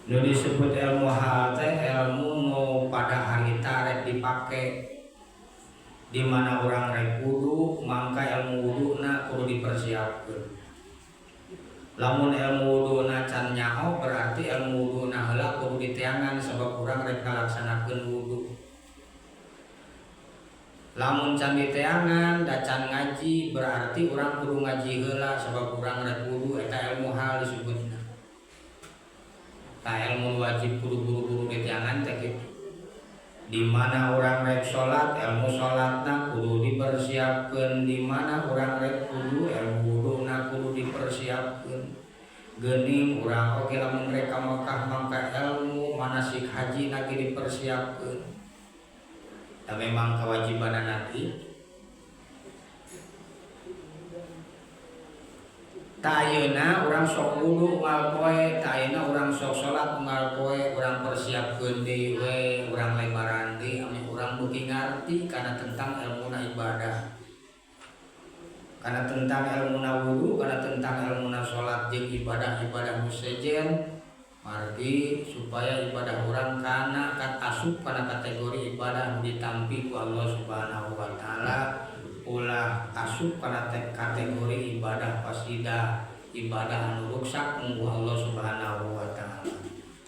Nu disebut ilmu hal teh ilmu nu pada harita rek dipake. Di mana urang rek wudu, mangka ilmu wuduna kudu dipersiapkeun. Lamun ilmu wuduna can nyaho, berarti ilmu wuduna heula kudu diteangan sebab urang rek ngalaksanakeun wudu. Lamun can diteangan da can ngaji, berarti urang kudu ngaji heula sebab urang rek wudu. Eta ilmu hal disebutna. Tah, ilmu wajib kudu buru-buru diteangan teh kitu. Di mana urang rek salat, ilmu salatna kudu dipersiapkeun. Di mana urang rek wudu, ilmu wuduna kudu dipersiapkeun. Geuning urang oge lamun rek ka Mekah, mangka ilmu manasik haji na ge dipersiapkeun. Da memang kewajiban nanti. Tah, ayeuna urang sok wudu unggal poe, tah, ayeuna urang sok salat unggal poe, urang persiapkeun deui we, urang lebaran deui ameh urang beuki ngarti kana tentang ilmuna ibadah. Kana tentang ilmuna wudu, kana tentang ilmuna salat jeung ibadah-ibadah nu sejen, margi supaya ibadah urang kana kan asup kana kategori ibadah nu ditampi ku Allah Subhanahu wa Taala, ulah asup kana kategori ibadah fasidah, ibadah anu ruksak ku Allah Subhanahu wa Taala.